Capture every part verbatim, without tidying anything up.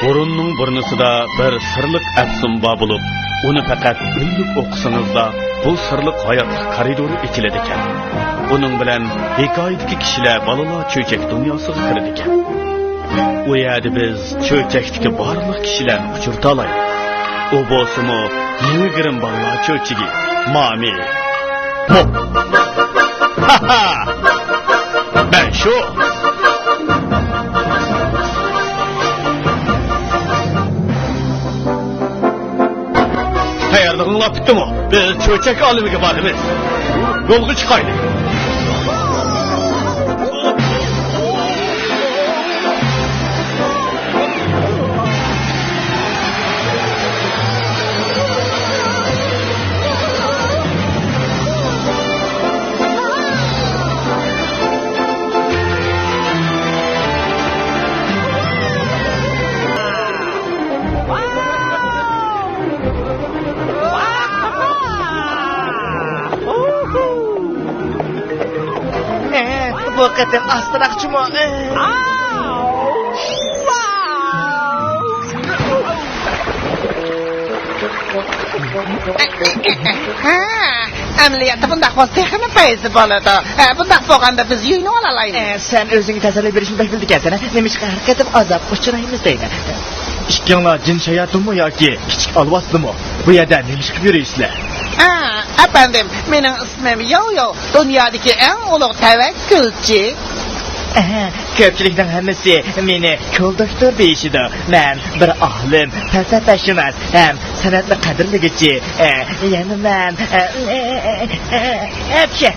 بۇرۇننىڭ بۇرنىسىدا بىر سىرلىق ئەپسۇن بار بولۇپ، ئۇنى پەقەت ئۈنلۈك ئوقۇسىڭىزلا، بۇ سىرلىق ھاياتلىق كارىدورى ئېچىلىدىكەن. بۇنىڭ بىلەن ھېكايىدىكى كىشىلەر بالىلار چۆچەك دۇنياسىغا كىرىدىكەن. ئۇ يەردە بىز چۆچەكتىكى بارلىق كىشىلەرنى ئۇچرىتالايلى. ئۇ بولسىمۇ يېڭى گىرىم بالىلار چۆچىكى، مامى. مو. ھاھا! مەن شۇ. تەييارلىقىڭلار پۈتتىمۇ؟ بىز چۆچەك ئالىمىگە بارىمىز. يولغا چىقايلى. ئە، بۇ قېتىم ئاستىراق جۇمۇ. ئە. ھە، ئەمەلىيەتتە بۇنداق بولسا تېخىمۇ پەيزى بولىدۇ. ھە، بۇنداق بولغاندا بىز يۇيۇنۇۋالالايمىز. ئە، سەن ئۆزۈڭگە تەسەللى بېرىشنى بەك بىلىدىكەنسەن، ھە؟ نېمىشقا ھەر قېتىم ئازابقا ئۇچرايمىز دەيمەن؟ ئىككىڭلار جىن شاياتىنمۇ ياكى كىچىك ئالۋاستىمۇ؟ بۇ يەردە نېمە ئىش قىلىپ يۈرىسىلەر؟ ھە، ئەپەندىم، مېنىڭ ئىسمىم ياۋ ياۋ، دۇنيادىكى ئەڭ ئۇلۇغ تەۋەككۈلچى. ئەھە، كۆپچىلىكنىڭ ھەممىسى مېنى كول دوكتور دېيىشىدۇ. مەن بىر ئالىم، پەلسەپەشۇناس ھەم سەنئەتنى قەدىرلىگۈچى. ئە، يەنە مەن، ئە، ئە، ئەپچە.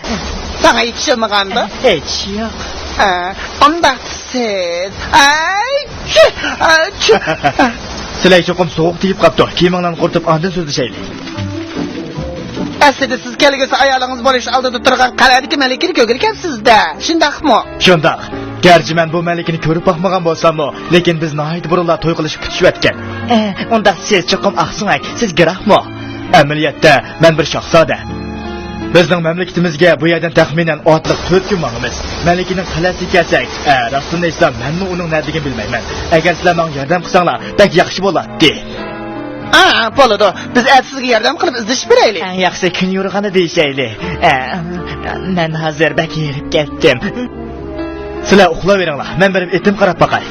ساڭا ھېچ ئىش يوقمىغاندۇ؟ ھېچ يوق. ئە، ئۇنداق سىز. ئەي، چۈ، ئەي، چۈ. سىلەرگە چوقۇم سوغۇق تېگىپ قاپتۇ. كىيىمىڭلارنى قۇرۇتۇپ، ئاندىن سۆزلىشەيلى. ئەسلىدە سىز كەلگۈسى ئايالىڭىز بولۇش ئالدىدا تۇرغان قەلئەدىكى مەلىكىنى كۆرگىلى كەپسىز-دە، شۇنداقمۇ؟ شۇنداق. گەرچە مەن بۇ مەلىكىنى كۆرۈپ باقمىغان بولساممۇ، لېكىن بىز ناھايىتى بۇرۇنلا توي قىلىشىپ پۈتۈشۈۋەتكەن. ئە، ئۇنداق سىز چوقۇم ئاقسۆڭەك، سىز گىراخمۇ؟ ئەمەلىيەتتە مەن بىر شاھزادە. بىزنىڭ مەملىكىتىمىزگە بۇ يەردىن تەخمىنەن ئاتلىق تۆت كۈن ماڭىمىز. مەلىكىنىڭ قەلئەسىگە كەلسەك، ئە، راستىنى ئېيتسام، مەنمۇ ئۇنىڭ نەدىكىنى بىلمەيمەن. ئەگەر سىلەر ماڭا ياردەم قىلساڭلار، بەك ياخشى بولاتتى. ھە، بولىدۇ. بىز ئەتە سىزگە ياردەم قىلىپ ئىزدىشىپ بېرەيلى. ئەڭ ياخشىسى كۈن يورۇغاندا دېيىشەيلى. ئە، مەن ھازىر بەك ھېرىپ كەتتىم. سىلەر ئۇخلاۋېرىڭلار، مەن بېرىپ ئېتىم قاراپ باقاي.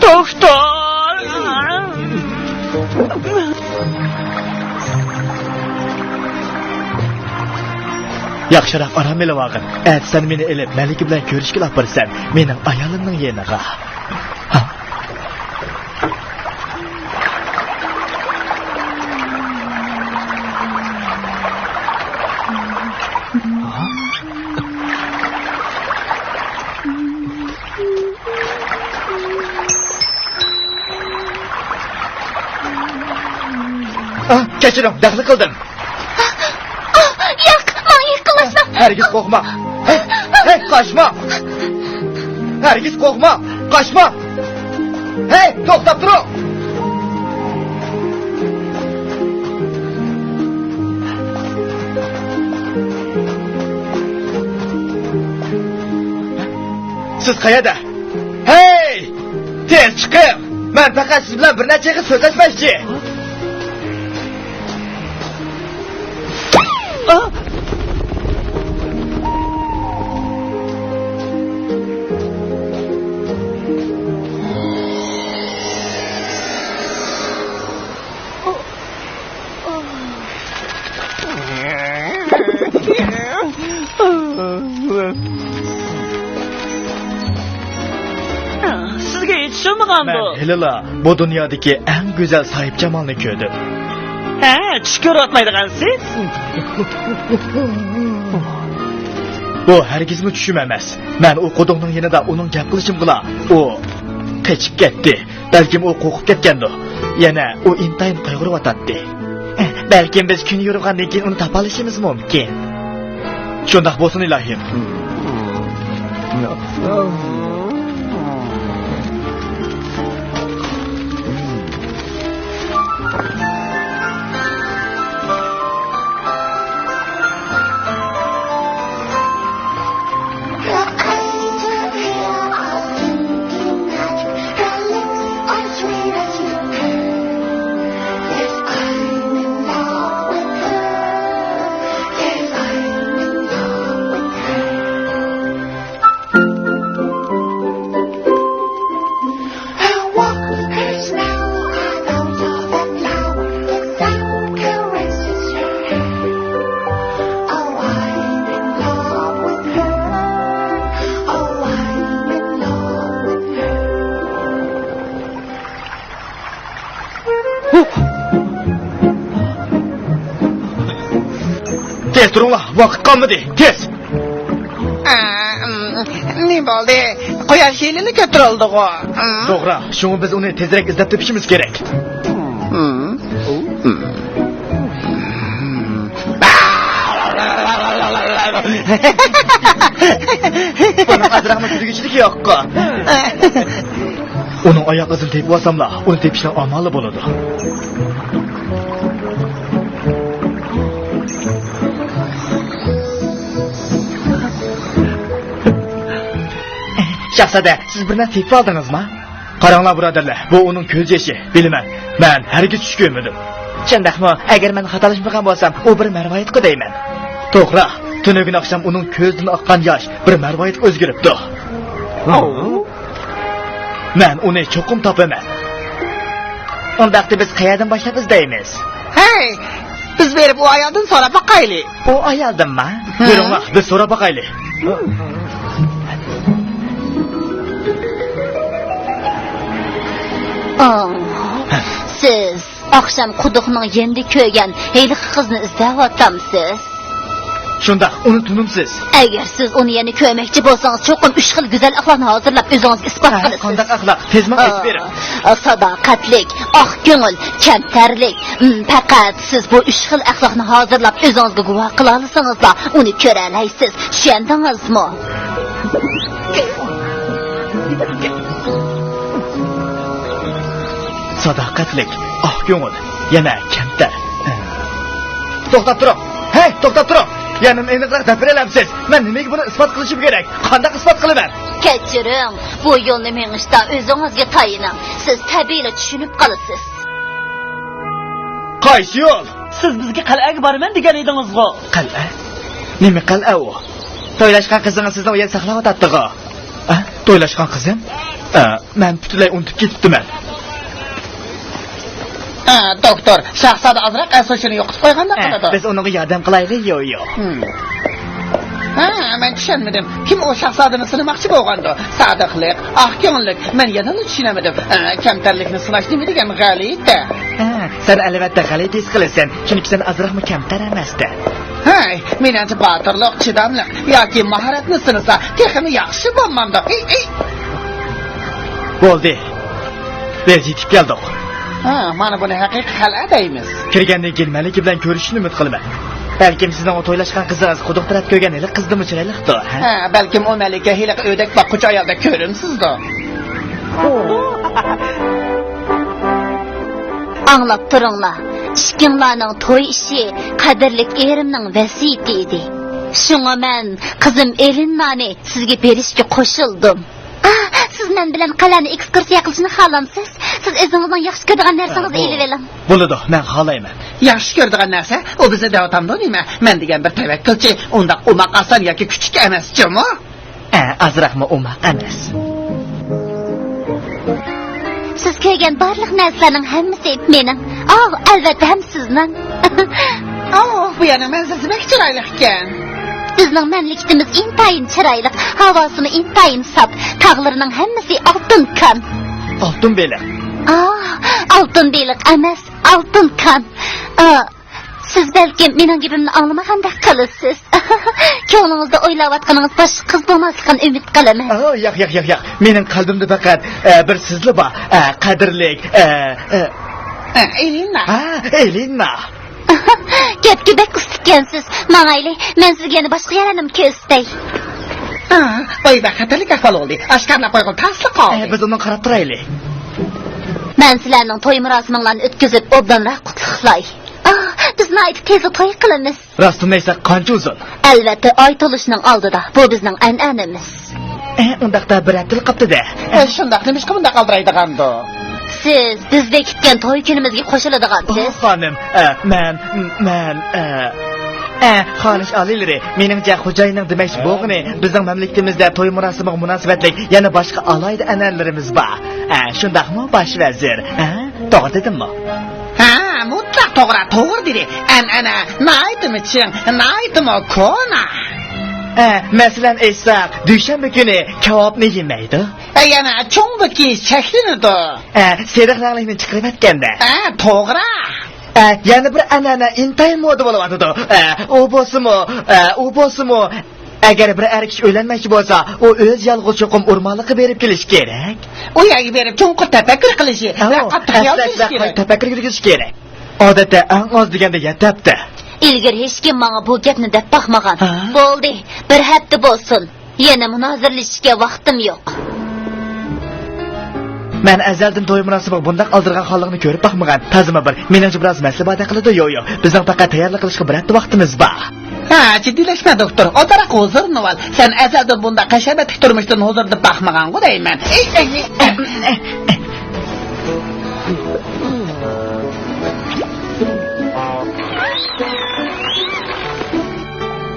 دوختۇر! ياخشىراق ئارام ئېلىۋالغىن. ئەتە سەن مېنى ئېلىپ مەلىكە بىلەن كۆرۈشكىلى ئاپىرىسەن، مېنىڭ ئايالىمنىڭ يېنىغا. ئاھ، كەچۈرۈڭ، دەخلى قىلدىم. ئاھ، ياق، ماڭا يېقىنلاشماڭ. ھەرگىز قورقما. ھەي، ھەي، قاچما. ھەرگىز قورقما، قاچما. ھەي، توختاپ تۇرۇڭ. سىز قەيەردە؟ ھەي! تېز چىقىڭ! مەن پەقەت سىز بىلەن بىر نەچچە ئېغىز سۆزلەشمەكچى. سىزگە يېتىشەلمىغاندۇ؟ مەن ھېلىلا بۇ دۇنيادىكى ئەڭ گۈزەل ساھىبجامالنى كۆردۈم. ھە، چۈش كۆرۈۋاتمايدىغانسىز؟ بۇ ھەرگىزمۇ چۈشۈم ئەمەس. مەن ئۇ قۇدۇقنىڭ يېنىدا ئۇنىڭ گەپ قىلىشىمغىلا ئۇ قېچىپ كەتتى. بەلكىم ئۇ قورقۇپ كەتكەندۇ. يەنە ئۇ ئىنتايىن قايغۇرۇۋاتاتتى. ئە، بەلكىم بىز كۈن يورۇغاندىن كېيىن ئۇنى تاپالىشىمىز مۇمكىن. شۇنداق بولسۇن، ئىلاھىم. تېز تۇرۇڭلار، ۋاقىت قالمىدى، تېز! ئە، ئىم، نېمە بولدى؟ قۇياش ھېلىلا كۆتۈرۈلدىغۇ. ئىم. توغرا، شۇڭا بىز ئۇنى تېزرەك ئىزدەپ تېپىشىمىز كېرەك. ئىم. ئىم. بۇنىڭ ئازراقمۇ كۈلگۈچىلىكى يوققۇ. ئۇنىڭ ئاياق ئىزىنى تېپىۋالساملا، ئۇنى تېپىشنىڭ ئامالى بولىدۇ. شاھزادە، سىز بىر نەرسە تېپىۋالدىڭىزمۇ؟ قاراڭلار، بۇرادەرلەر، بۇ ئۇنىڭ كۆز يېشى. بىلىمەن، مەن ھەرگىز چۈش كۆرمىدىم. شۇنداقمۇ؟ ئەگەر مەن خاتالاشمىغان بولسام، ئۇ بىر مەرۋايىتقۇ دەيمەن. توغرا، تۈنۈگۈن ئاخشام ئۇنىڭ كۆزىدىن ئاققان ياش بىر مەرۋايىتقا ئۆزگىرىپتۇ. مەن ئۇنى چوقۇم تاپىمەن. ئۇنداقتا بىز قەيەردىن باشلاپ ئىزدەيمىز؟ ھەي، بىز بېرىپ ئۇ ئايالدىن سوراپ باقايلى. ئۇ ئايالدىنمۇ؟ ھە. يۈرۈڭلار، بىز سوراپ باقايلى. ئاڭ، سىز ئاخشام قۇدۇقنىڭ يېنىدا كۆرگەن ھېلىقى قىزنى ئىزدەۋاتامسىز؟ شۇنداق، ئۇنى تونۇمسىز؟ ئەگەر سىز ئۇنى يەنە كۆرمەكچى بولسىڭىز، چوقۇم ئۈچ خىل گۈزەل ئەخلاقنى ھازىرلاپ ئۆزىڭىزگە ئىسپات قىلىسىز. قانداق ئەخلاق؟ تېزمۇ ئېيتىپ بېرىڭ. ئا، ساداقەتلىك، ئاق كۆڭۈل، كەمتەرلىك. م، پەقەت سىز بۇ ئۈچ خىل ئەخلاقنى ھازىرلاپ ئۆزىڭىزگە گۇۋاھ قىلالىسىڭىزلا، ئۇنى كۆرەلەيسىز. چۈشەندىڭىزمۇ؟ ساداقەتلىك، ئاق كۆڭۈل، يەنە كەمتەر. توختاپ تۇرۇڭ! ھەي، توختاپ تۇرۇڭ! يەنە ئېنىقراق دەپ بېرەلەمسىز؟ مەن نېمىگە بۇنى ئىسپات قىلىشىم كېرەك؟ قانداق ئىسپات قىلىمەن؟ كەچۈرۈڭ، بۇ يولنى مېڭىشتا ئۆزىڭىزگە تايىنىڭ. سىز تەبىئىيلا چۈشىنىپ قالىسىز. قايسى يول؟ سىز بىزگە قەلئەگە بارىمەن دېگەن ئىدىڭىزغۇ. قەلئە؟ نېمە قەلئە ئۇ؟ تويلاشقان قىزىڭىز سىزنى ئۇ يەردە ساقلاۋاتاتتىغۇ. ئە، تويلاشقان قىزىم؟ ئە، مەن پۈتۈنلەي ئۇنتۇپ كېتىپتىمەن. ئە، دوكتور، شاھزادە ئازراق ئەسوشىنى يوقىتىپ قويغاندەك قىلىدۇ. بىز ئۇنىڭغا ياردەم قىلايلى، يويو. ھىم. ھە، مەن چۈشەنمىدىم. كىم ئۇ شاھزادىنى سىنىماقچى بولغاندۇ؟ سادىقلىق، ئاق كۆڭۈللۈك. مەن يەنىلا چۈشىنەلمىدىم. ئە، كەمتەرلىكنى سىناش نېمە دېگەن غەلىتە. ھە، سەن ئەلۋەتتە غەلىتە ھېس قىلىسەن، چۈنكى سەن ئازراقمۇ كەمتەر ئەمەستە. ھەي، مېنىڭچە باتۇرلۇق، چىداملىق ياكى ماھارەتنى سىنىسا تېخىمۇ ياخشى بولمامدۇ؟ ھېي، ھېي! بولدى. بىز يېتىپ كەلدۇق. ھا، مانا بۇنى ھەقىقىي قەلئە دەيمىز. كىرگەندىن كېيىن مەلىكە بىلەن كۆرۈشۈشنى ئۈمىد قىلىمەن. بەلكىم سىزنىڭ ئۇ تويلاشقان قىزىڭىز قۇدۇق تەرەپ كۆرگەن ھېلىقى قىزدىنمۇ چىرايلىقتۇ، ھە؟ ھە، بەلكىم ئۇ مەلىكە ھېلىقى ئۆدەك باققۇچى ئايالدەك كۆرۈنسىزدۇ. ئاڭلاپ تۇرۇڭلار، ئىككىڭلارنىڭ توي ئىشى قەدىرلىك ئېرىمنىڭ ۋەسىيىتى ئىدى. شۇڭا مەن قىزىم ئېلىننانى سىزگە بېرىشكە قوشۇلدۇم. ئا، سىز مەن بىلەن قەلئەنى ئېكسكۇرسىيە قىلىشنى خالامسىز؟ سىز ئۆزىڭىزنىڭ ياخشى كۆرىدىغان نەرسىڭىزنى ئېلىۋېلىڭ. بولىدۇ، مەن خالايمەن. ياخشى كۆرىدىغان نەرسە؟ ئۇ بىزنى دەۋاتامدۇ نېمە؟ مەن دېگەن بىر تەۋەككۈلچى، ئۇنداق ئوماق ئاسان ياكى كۈچۈك ئەمەس جۇمۇ. ئە، ئازراقمۇ ئوماق ئەمەس. سىز كۆرگەن بارلىق نەرسىلەرنىڭ ھەممىسى مېنىڭ. ئاۋۇ، ئەلۋەتتە، ھەم سىزنىڭ. ئاۋۇ، بۇ يەرنىڭ مەنزىرىسى بەك چىرايلىق ئىكەن. بىزنىڭ مەملىكىتىمىز ئىنتايىن چىرايلىق، ھاۋاسىمۇ ئىنتايىن ساپ، تاغلىرىنىڭ ھەممىسى ئالتۇن كان. ئالتۇن بېلىق. ئا، ئالتۇن بېلىق ئەمەس، ئالتۇن كان. ئا، سىز بەلكىم مېنىڭ گېپىمنى ئاڭلىمىغاندەك قىلىسىز. كۆڭلىڭىزدە ئويلاۋاتقىنىڭىز باشقا قىز بولماسلىقىنى ئۈمىد قىلىمەن. ئا، ياق، ياق، ياق، ياق. مېنىڭ قەلبىمدە پەقەت، ئە، بىر سىزلا بار. ئە، قەدىرلىك، ئە، ئە. ئە، ئېلىنا. ھە، ئېلىنا. گەپكە بەك ئۇستىكەنسىز. ماڭايلى، مەن سىزگە يەنە باشقا يەرلەرنىمۇ كۆرسىتەي. ئا، ۋاي، بەك خەتەرلىك ئەھۋال بولدى. ئاشكارىلاپ قويغىلى تاسلا قالدى. ئە، بىز ئۇنى قاراپ تۇرايلى. مەن سىلەرنىڭ توي مۇراسىمىڭلارنى ئۆتكۈزۈپ، ئوبدانراق قۇتلۇقلاي. ئا، بىز ناھايىتى تېزلا توي قىلىمىز. راستىنى ئېيتساق، قانچە ئۇزۇن؟ ئەلۋەتتە، ئاي تولۇشنىڭ ئالدىدا. بۇ بىزنىڭ ئەنئەنىمىز. ئە، ئۇنداقتا بىر ھەپتىلا قاپتۇ-دە. ئە، شۇنداق، نېمىشقا بۇنداق ئالدىرايدىغاندۇ؟ سىز بىز بېكىتكەن توي كۈنىمىزگە قوشۇلىدىغانسىز. ئوھ، خانىم، ئە، مەن، مەن، ئە، ئە، خانىش ئالىيلىرى، مېنىڭچە، خوجايىننىڭ دېمەكچى بولغىنى، بىزنىڭ مەملىكىتىمىزدە توي مۇراسىمىغا مۇناسىۋەتلىك يەنە باشقا ئالاھىدە ئەنئەنىلىرىمىز بار. ئە، شۇنداقمۇ، باش ۋەزىر؟ ئە، توغرا دېدىممۇ؟ ھە، مۇتلەق توغرا، توغرا دېدى. ئەنئەنە ناھايىتىمۇ چىڭ، ناھايىتىمۇ كونا. ئە، مەسىلەن ئېيتساق، دۈشەنبە كۈنى كاۋاپنى يېمەيدۇ. ئە، يەنە چوڭ بىر كىيىش چەكلىنىدۇ. ئە، سېرىق رەڭلىكنى چىقىرىۋەتكەندە. ئە، توغرا. ئە، يەنە بىر ئەنئەنە ئىنتايىن مودا بولۇۋاتىدۇ. ئە، ئۇ بولسىمۇ، ئە، ئۇ بولسىمۇ، ئەگەر بىر ئەر كىشى ئۆيلەنمەكچى بولسا، ئۇ ئۆزى يالغۇز چوقۇم ئورمانلىققا بېرىپ كېلىشى كېرەك. ئۇ يەرگە بېرىپ چوڭقۇر تەپەككۇر قىلىشى ۋە ئاۋۇ، قاتتىق خىيال ئەسلەتسە قىلىشى كېرەك. تەپەككۇر يۈرگۈزۈشى كېرەك. ئادەتتە ئەڭ ئاز دېگەندە يەتتە ھەپتە. ئىلگىرى ھېچكىم ماڭا بۇ گەپنى دەپ باقمىغان. ھە؟ بولدى، بىر ھەپتە بولسۇن. يەنە مۇنازىرىلىشىشكە ۋاقتىم يوق. مەن ئەزەلدىن توي مۇراسىمىغا بۇنداق ئالدىرىغان خانلىقنى كۆرۈپ باقمىغان. تازىمۇ بىر، مېنىڭچە بىراز مەسىلە باردەك قىلىدۇ، يو، يو. بىزنىڭ پەقەت تەييارلىق قىلىشقا بىر ھەپتە ۋاقتىمىز بار. ھە، جىددىيلەشمە، دوختۇر. ئازراق ھۇزۇرلىنىۋال. سەن ئەزەلدىن بۇنداق ھەشەمەتلىك تۇرمۇشتىن ھۇزۇرلىنىپ باقمىغانغۇ دەيمەن.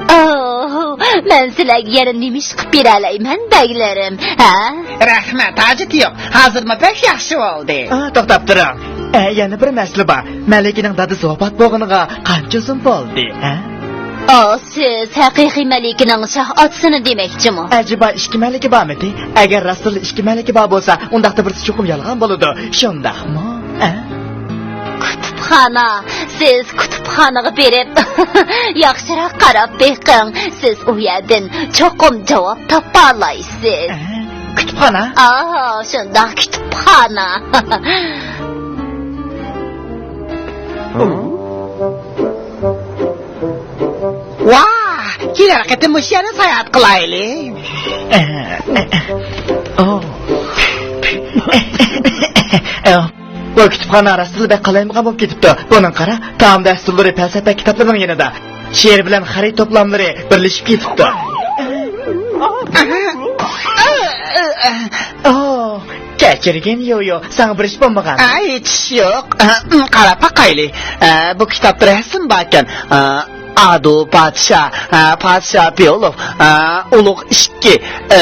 ئوھ، مەن سىلەرگە يەنە نېمە ئىش قىلىپ بېرەلەيمەن، بەگلىرىم، ھە؟ رەھمەت، ھاجىتى يوق. ھازىرمۇ بەك ياخشى بولدى. ئا، توختاپ تۇرۇڭ. ئە، يەنە بىر مەسىلە بار. مەلىكىنىڭ دادىسى ۋاپات بولغىنىغا قانچە ئۇزۇن بولدى، ھە؟ ئا، سىز ھەقىقىي مەلىكىنىڭ شاھ ئاتىسىنى دېمەكچىمۇ؟ ئەجەبا ئىككى مەلىكە بارمىدى؟ ئەگەر راستتىنلا ئىككى مەلىكە بار بولسا، ئۇنداقتا بىرسى چوقۇم يالغان بولىدۇ. شۇنداقمۇ؟ ئە؟ كۇتۇپخانا. سىز كۇتۇپخانىغا بېرىپ، ياخشىراق قاراپ بېقىڭ. سىز ئۇ يەردىن چوقۇم جاۋاب تاپالايسىز. ئە؟ كۇتۇپخانا؟ ئا، شۇنداق، كۇتۇپخانا. ۋاھ، كېلەر قېتىم مۇشۇ يەرنى ساياھەت قىلايلى. ئە، ئە، ئە. ئو. ئە، بۇ كۇتۇپخانا راستلا بەك قالايمىقان بولۇپ كېتىپتۇ. بۇنىڭ قارا، تائام دەستۇرلىرى پەلسەپە كىتابلىرىنىڭ يېنىدا. شېئىر بىلەن خەرىت توپلاملىرى بىرلىشىپ كېتىپتۇ. ئو، كەچۈرگىن يويو، ساڭا بىر ئىش بولمىغان. ئاي، ھېچ ئىش يوق. قاراپ باقايلى. ئە، بۇ كىتابتا رەسىم باركەن. ئە، ئادۇ پادىشاھ، ئە، پادىشاھ بىئولوف، ئە، ئۇلۇغ ئىككى، ئە،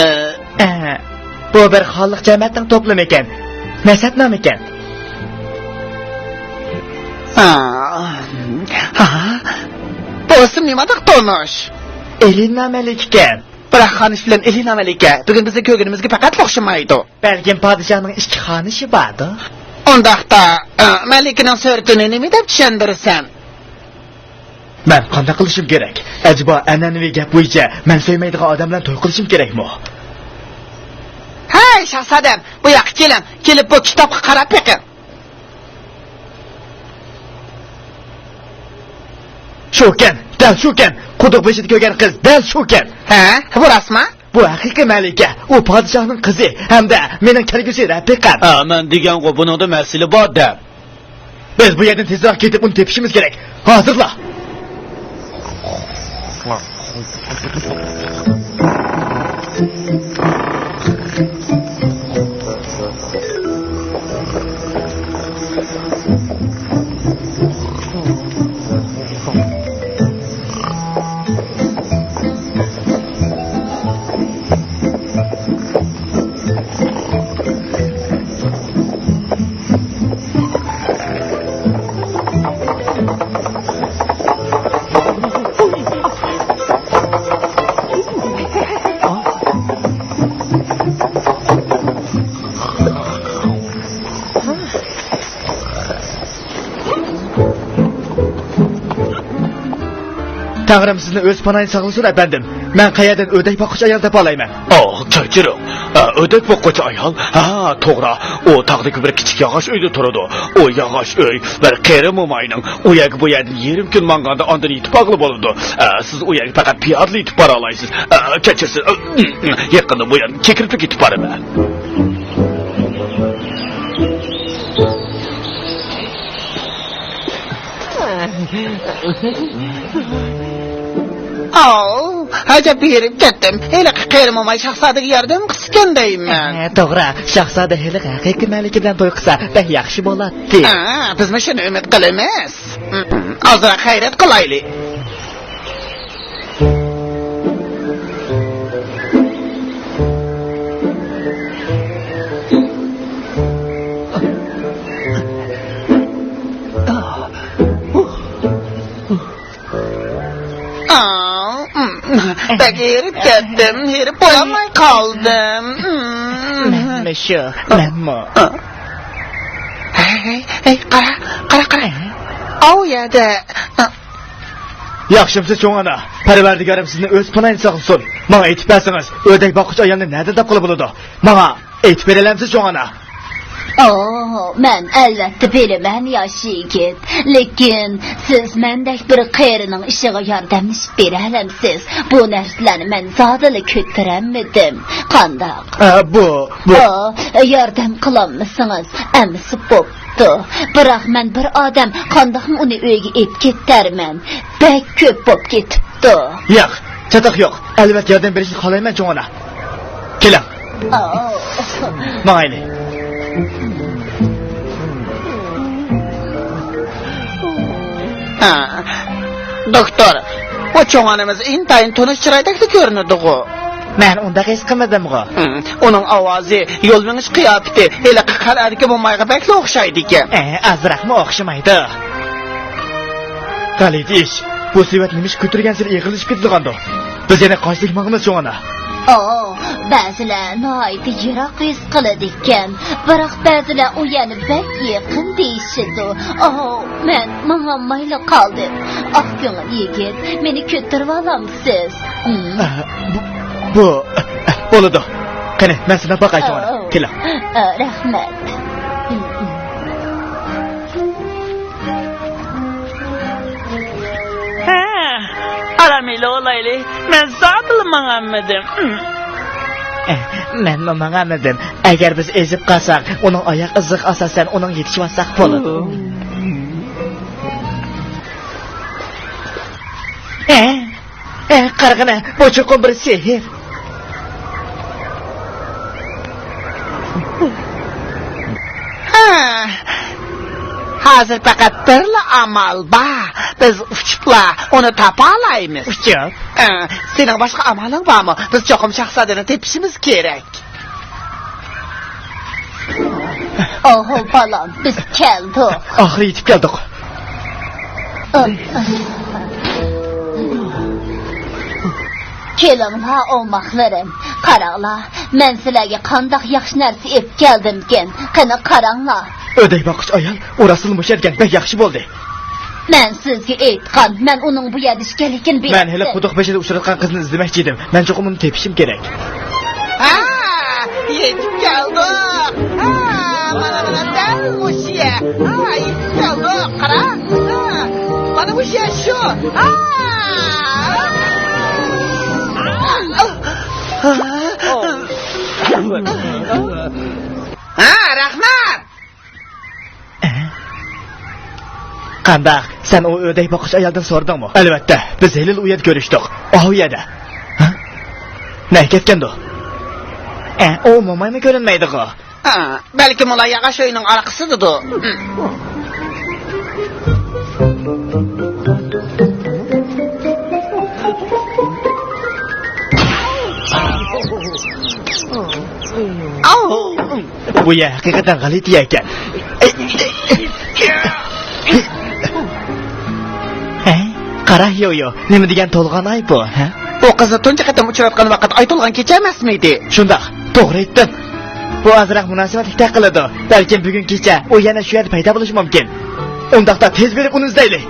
ئە، بۇ بىر خانلىق جەمەتنىڭ توپلىمى ئىكەن. مەسەتنامە ئىكەن. ئا، ھا، بۇ ئىسىم نېمانداق تونۇش؟ ئېلېنا مەلىكە ئىكەن. بىراق خانىش بىلەن ئېلېنا مەلىكە بۈگۈن بىزنىڭ كۆرگىنىمىزگە پەقەتلا ئوخشىمايدۇ. بەلكىم پادىشاھنىڭ ئىككى خانىشى باردۇ؟ ئۇنداقتا، ئە، مەلىكىنىڭ سۈرىتىنى نېمە دەپ چۈشەندۈرىسەن؟ مەن قانداق قىلىشىم كېرەك؟ ئەجەبا ئەنئەنىۋى گەپ بويىچە مەن سۆيمەيدىغان ئادەم بىلەن توي قىلىشىم كېرەكمۇ؟ ھەي، شاھزادەم، بۇ ياققا كېلىڭ. كېلىپ بۇ كىتابقا قاراپ بېقىڭ. شۇكەن، دەل شۇكەن. قۇدۇق بېشىدا كۆرگەن قىز دەل شۇكەن. ھە، بۇ راستمۇ؟ بۇ ھەقىقىي مەلىكە. ئۇ پادىشاھنىڭ قىزى ھەمدە مېنىڭ كەلگۈسى رەپىقەم. ھە، مەن دېگەنغۇ بۇنىڭدا مەسىلە بار دەپ. بىز بۇ يەردىن تېزراق كېتىپ ئۇنى تېپىشىمىز كېرەك. ھازىرلا. تەڭرىم سىزنى ئۆز پاناھىدا ساقلىسۇن، ئەپەندىم. مەن قەيەردىن ئۆدەك باققۇچى ئايال تاپالايمەن؟ ئاھ، كەچۈرۈڭ. ئا، ئۆدەك باققۇچى ئايال؟ ھا، توغرا. ئۇ تاغدىكى بىر كىچىك ياغاچ ئۆيدە تۇرىدۇ. ئۇ ياغاچ ئۆي بىر قېرى موماينىڭ. ئۇ يەرگە بۇ يەردىن يېرىم كۈن ماڭغاندا ئاندىن يېتىپ بارغىلى بولىدۇ. ئا، سىز ئۇ يەرگە پەقەت پىيادىلا يېتىپ بارالايسىز. ئا، كەچۈرسىز. ئا، يېقىندا بۇ يەردىن كېكىرىپلا كېتىپ بارىمەن. ئاۋۇ، ئەجەب ھېرىپ كەتتىم. ھېلىقى قېرى موماي شاھزادىگە ياردەم قىلسىكەن دەيمەن. ھە، توغرا. شاھزادە ھېلىقى ھەقىقىي مەلىكە بىلەن توي قىلسا، بەك ياخشى بولاتتى. ھە، بىزمۇ شۇنى ئۈمىد قىلىمىز. ئازراق خەيرات قىلايلى. بەك ھېرىپ كەتتىم، ھېرىپ بولالماي قالدىم. مەنمۇ شۇ، مەنمۇ. ھەي، ھەي، قارا، قارا، قارا. ئاۋۇ يەردە. ياخشىمسىز چوڭ ئانا؟ پەرۋەردىگارىم سىزنى ئۆز پاناھىدا ساقلىسۇن. ماڭا ئېيتىپ بەرسىڭىز، ئۆدەك باققۇچى ئايالنى نەدىن تاپقىلى بولىدۇ؟ ماڭا ئېيتىپ بېرەلەمسىز چوڭ ئانا؟ ئوھ، مەن ئەلۋەتتە بىلىمەن ياش يىگىت. لېكىن سىز مەندەك بىر قېرىنىڭ ئىشىغا ياردەملىشىپ بېرەلەمسىز؟ بۇ نەرسىلەرنى مەن زادىلا كۆتۈرەلمىدىم. قانداق؟ ئە، بۇ، بۇ. ئا، ياردەم قىلالمىسىڭىز، ئەمىسە بوپتۇ. بىراق مەن بىر ئادەم قانداقمۇ ئۇنى ئۆيگە ئېلىپ كېتەرمەن؟ بەك كۆپ بوپ كېتىپتۇ. ياق، چاتاق يوق. ئەلۋەتتە ياردەم بېرىشنى خالايمەن چوڭ ئانا. كېلىڭ. ئاۋۇ. ماڭايلى. ھا. دوكتور، بۇ چوڭ ئانىمىز ئىنتايىن تونۇش چىرايدەكلا كۆرۈنىدىغۇ. مەن ئۇنداق ھېس قىلمىدىمغۇ. ھىم، ئۇنىڭ ئاۋازى، يول مېڭىش قىياپىتى ھېلىقى قەلئەدىكى مومايغا بەكلا ئوخشايدىكەن. ئە، ئازراقمۇ ئوخشىمايدۇ. غەلىتە ئىش. بۇ سېۋەت نېمىشقا كۆتۈرگەنسېرى ئېغىرلىشىپ كېتىدىغاندۇ؟ بىز يەنە قانچىلىك ماڭىمىز چوڭ ئانا؟ ئوھ، بەزىلەر ناھايىتى يىراق ھېس قىلىدىكەن. بىراق بەزىلەر ئۇ يەرنى بەك يېقىن دېيىشىدۇ. ئوھ، مەن ماڭالمايلا قالدىم. ئاق كۆڭۈل يىگىت، مېنى كۆتۈرۈۋالامسىز؟ ھىم. ئە، بۇ، بۇ، بولىدۇ. قېنى، مەن سىناپ باقاي چوڭ ئانا. ئوھ. كېلىڭ. ئە، رەھمەت. ھىم، ھىم. ھە، ئارام ئېلىۋالايلى. مەن زادىلا ماڭالمىدىم. مەنمۇ ماڭالمىدىم. ئەگەر بىز ئېزىپ قالساق، ئۇنىڭ ئاياق ئىزىغا ئاساسەن ئۇنىڭغا يېتىشىۋالساق بولىدۇ. ھە؟ ئە، قارىغىنە، بۇ چوقۇم بىر سېھىر. ھە. ھازىر پەقەت بىرلا ئامال بار. بىز ئۇچۇپلا ئۇنى تاپالايمىز. ئۇچۇپ؟ ھە، سېنىڭ باشقا ئامالىڭ بارمۇ؟ بىز چوقۇم شاھزادىنى تېپىشىمىز كېرەك. ئوھو، بالام، بىز كەلدۇق. ئاخىرى يېتىپ كەلدۇق. كېلىڭلار، ئوماقلىرىم. قاراڭلار، مەن سىلەرگە قانداق ياخشى نەرسە ئېلىپ كەلدىمكىن. قېنى، قاراڭلار. ئۆدەك باققۇچى ئايال، ئۇ راستلا مۇشۇ يەركەن، بەك ياخشى بولدى. مەن سىزگە ئېيتقان، مەن ئۇنىڭ بۇ يەردە ئىكەنلىكىنى بىلەتتىم. مەن ھېلى قۇدۇق بېشىدا ئۇچراتقان قىزنى ئىزدىمەكچى ئىدىم. مەن چوقۇم ئۇنى تېپىشىم كېرەك. ھا، يېتىپ كەلدۇق. ھا، مانا، مانا، دەل مۇشۇ يەر. ھا، يېتىپ كەلدۇق. قارا. ھا، مانا مۇشۇ يەر شۇ. ھا. ھا، رەھمەت. قانداق؟ سەن ئۇ ئۆدەك باققۇچى ئايالدىن سورىدىڭمۇ؟ ئەلۋەتتە، بىز ھېلىلا ئۇ يەردە كۆرۈشتۇق. ئاۋۇ يەردە. ھە؟ نەگە كەتكەندۇ؟ ئە، ئۇ مومايمۇ كۆرۈنمەيدىغۇ. ھە، بەلكىم ئۇلار ياغاچ ئۆينىڭ ئارقىسىدىدۇ. ئاۋۇ! بۇ يەر ھەقىقەتەن غەلىتە يەركەن. ھە؟ قارا، يويو، نېمە دېگەن تولغان ئاي بۇ، ھە؟ بۇ قىزنى تۇنجى قېتىم ئۇچراتقان ۋاقىت ئاي تولغان كېچە ئەمەسمىدى؟ شۇنداق، توغرا ئېيتتىڭ. بۇ ئازراق مۇناسىۋەتلىكتەك قىلىدۇ. بەلكىم بۈگۈن كېچە ئۇ يەنە شۇ يەردە پەيدا بولۇشى مۇمكىن. ئۇنداقتا تېز بېرىپ ئۇنى ئىزدەيلى.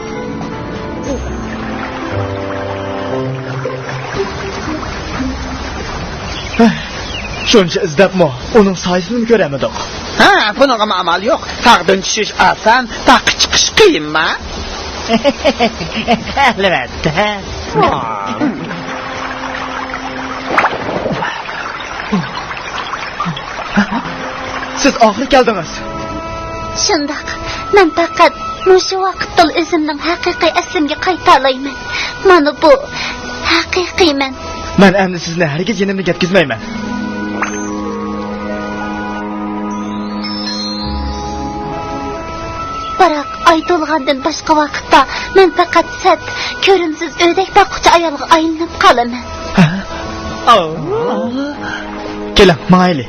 شۇنچە ئىزدەپمۇ ئۇنىڭ سايىسىنىمۇ كۆرەلمىدۇق. ھە، بۇنىڭغىمۇ ئامال يوق. تاغدىن چۈشۈش ئاسان، تاغقا چىقىش قىيىنما؟ ئەلۋەتتە. سىز ئاخىرى كەلدىڭىز. شۇنداق. مەن پەقەت مۇشۇ ۋاقىتتىلا ئۆزۈمنىڭ ھەقىقىي ئەسلىمگە قايتالايمەن. مانا بۇ ھەقىقىي مەن. مەن ئەمدى سىزنى ھەرگىز يېنىمدىن كەتكۈزمەيمەن. بىراق ئاي تولغاندىن باشقا ۋاقىتتا مەن پەقەت سەت، كۆرۈمسىز ئۆدەك باققۇچى ئايالغا ئايلىنىپ قالىمەن. ھە؟ ئاۋ. كېلىڭ، ماڭايلى.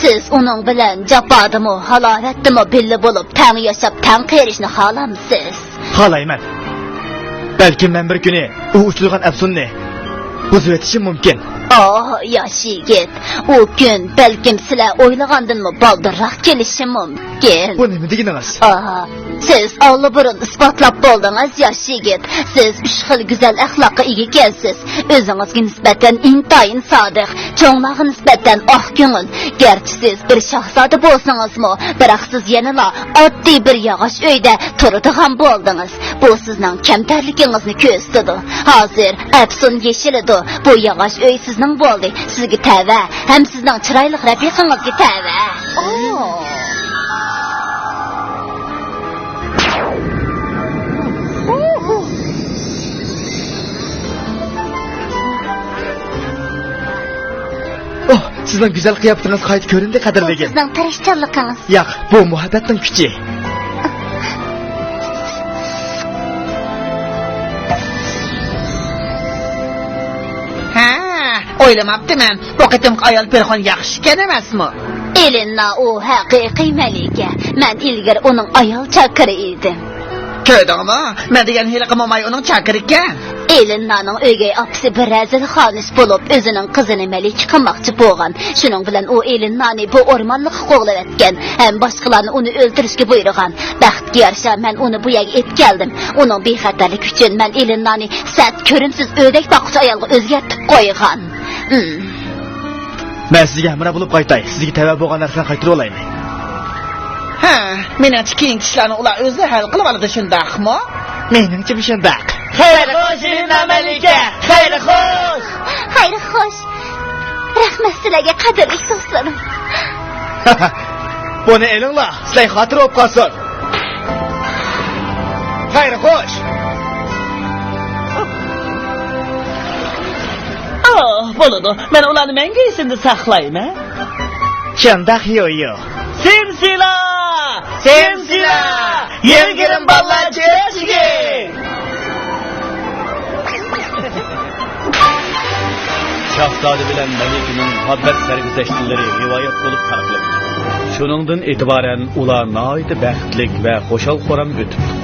سىز ئۇنىڭ بىلەن جاپادىمۇ، ھالاۋەتتىمۇ بىللە بولۇپ، تەڭ ياشاپ، تەڭ قېرىشنى خالامسىز؟ خالايمەن. بەلكىم مەن بىر كۈنى ئۇ ئۇچرىغان ئەپسۇننى بۇزۇۋېتىشىم مۇمكىن. ئاھ، ياش يىگىت، ئۇ كۈن بەلكىم سىلەر ئويلىغاندىنمۇ بالدۇرراق كېلىشى مۇمكىن. بۇ نېمە دېگىنىڭىز؟ ئاھ، سىز ئاللىبۇرۇن ئىسپاتلاپ بولدىڭىز، ياش يىگىت. سىز ئۈچ خىل گۈزەل ئەخلاققا ئىگە ئىكەنسىز. ئۆزىڭىزگە نىسبەتەن ئىنتايىن سادىق، چوڭلارغا نىسبەتەن ئاق كۆڭۈل. گەرچە سىز بىر شاھزادە بولسىڭىزمۇ، بىراق سىز يەنىلا ئاددىي بىر ياغاچ ئۆيدە تۇرىدىغان بولدىڭىز. بۇ سىزنىڭ كەمتەرلىكىڭىزنى كۆرسىتىدۇ. ھازىر ئەپسۇن يېشىلىدۇ. بۇ ياغاچ ئۆي سىزنىڭ بولدى. سىزگە تەۋە ھەم سىزنىڭ چىرايلىق رەپىقىڭىزگە تەۋە. ئوھ، سىزنىڭ گۈزەل قىياپىتىڭىز قايتا كۆرۈندى، قەدىرلىگىن. سىزنىڭ تىرىشچانلىقىڭىز. ياق، بۇ مۇھەببەتنىڭ كۈچى. ھە، ئويلىماپتىمەن. بۇ قېتىمقى ئايال پېرىخون ياخشىكەن ئەمەسمۇ؟ ئېلېنا ئۇ ھەقىقىي مەلىكە. مەن ئىلگىرى ئۇنىڭ ئايال چاكىرى ئىدىم. كۆردۈڭمۇ؟ مەن دېگەن ھېلىقى موماي ئۇنىڭ چاكىرىكەن. ئېلېنانىڭ ئۆگەي ئاپىسى بىر رەزىل خانىش بولۇپ، ئۆزىنىڭ قىزىنى مەلىكە قىلماقچى بولغان. شۇنىڭ بىلەن ئۇ ئېلېنانى بۇ ئورمانلىققا قوغلىۋەتكەن ھەم باشقىلارنى ئۇنى ئۆلتۈرۈشكە بۇيرۇغان. بەختكە يارىشا، مەن ئۇنى بۇ يەرگە ئېلىپ كەلدىم. ئۇنىڭ بىخەتەرلىكى ئۈچۈن مەن ئېلېنانى سەت، كۆرۈمسىز ئۆدەك باققۇچى ئايالغا ئۆزگەرتىپ قويغان. ئىم. مەن سىزگە ھەمراھ بولۇپ قايتاي. سىزگە تەۋە بولغان نەرسىلەرنى قايتۇرۇۋالايلى. ھە، مېنىڭچە كېيىنكى ئىشلارنى ئۇلار ئۆزى ھەل قىلىۋالىدۇ، شۇنداقمۇ؟ مېنىڭچىمۇ شۇنداق. خەير خوش، ئېلېنا مەلىكە! خەير خوش! خەير خوش! رەھمەت سىلەرگە، قەدىرلىك دوستلىرىم. بۇنى ئېلىڭلار، سىلەرگە خاتىرە بولۇپ قالسۇن. خەير خوش! ئاھ، بولىدۇ. مەن ئۇلارنى مەڭگۈ ئېسىمدە ساقلايمەن. شۇنداق، يويو. سىمسىلا! سىمسىلا! يىلگىرىم بالىلار چېچىكى! شاھزادە بىلەن مەلىكىنىڭ مۇھەببەت سەرگۈزەشتلىرى رىۋايەت بولۇپ تارقىلىپتۇ. شۇنىڭدىن ئېتىبارەن ئۇلار ناھايىتى بەختلىك ۋە خۇشال-خۇرام ئۆتۈپتۇ.